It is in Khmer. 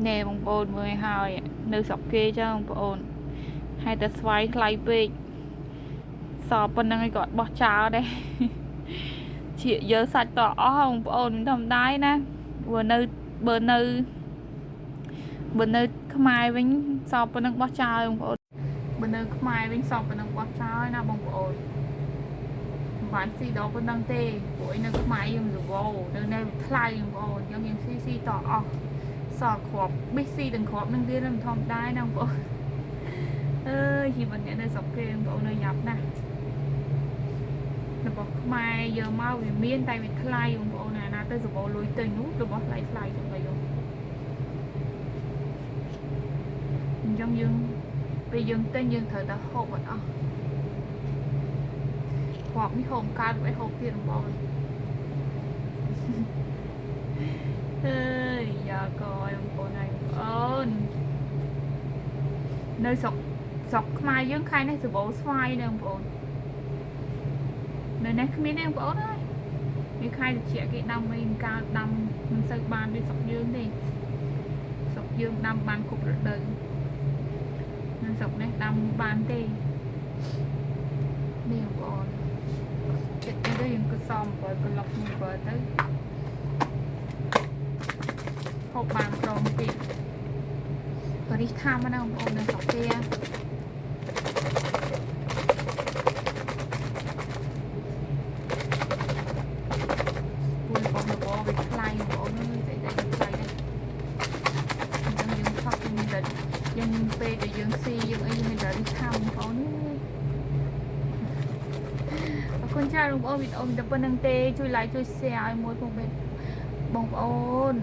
ណែបងប្អូនមើលហើយនៅស្រុកគេចឹងបងប្អូនហើយតែស្វាយថ្លៃពេកសល់ប៉ុណ្្នឹងឯងក៏អត់បោះចោលដែរ ជាយើសាច់តអស់បងប្អូនមិនធម្មតាទេណាបើនៅបើនៅបើនៅខ្មែរវិញសល់ប៉ុណ្្នឹងបោះចោលបងប្អូនបើនៅខ្មែរវិញសល់ប៉ុណ្្នឹងបោះចោលណាបងប្អូនមិនបានស៊ីដល់ប៉ុណ្្នឹងទេព្រោះឯនៅខ្មែរយើងរវល់នៅនៅវាថ្លៃបងប្អូនយើងយើងស៊ីស៊ីតអស់សល់គ្រាប់ប៊ីស៊ីទាំងគ្រាប់នឹងទៀតមិនធម្មតាទេណាបងប្អូនអើយជីវិតអ្នកនៅស្រុកគេបងប្អូននៅយ៉ាប់ណាស់ របស់ខ្មែរយកមកវាមានតែវាថ្លៃបងប្អូនណាណាទៅសបោលុយទិញនោះរបស់ថ្លៃថ្លៃចឹងទៅយកអញ្ចឹងយើងពេលយើងទិញយើងត្រូវតែហូបអត់អស់គ្រាប់នេះហូបកើតໄວហូបទៀតបងប្អូនអើយយ៉ាកយបងប្អូនហើយបងប្អូននៅស្រុកស្រុកខ្មែរយើងខែនេះសបោស្វាយនៅបងប្អូននៅនេះគ្មានទេបងប្អូនអើយ វាខែត្រជាក់គេដាំអីមិនកើតដាំមិនសូវបានដូចស្រុកយើងទេស្រុកយើងដាំបានគ្រប់រដូវនៅស្រុកនេះដាំបានទេនេះបងប្អូនចិត្តទៅយើងក៏សំបើក្លុកមួយបើទៅហូបបានព្រមទៀតបរិះថាមណាបងប្អូននៅស្រុកគេ ពួយរបស់របរវាថ្លៃបងប្អូនអើយស្អីៗវាថ្លៃដែរអញ្ចឹងយើងខកយើងមានតែយើងពេលដែលយើងស៊ីយើងអីយើងមានតែរិះថាបងប្អូនអើយអរគុណច្រើនបងប្អូនវីដេអូមានតែប៉ុណ្្នឹងទេជួយ like ជួយ share ឲ្យមួយផងបងប្អូន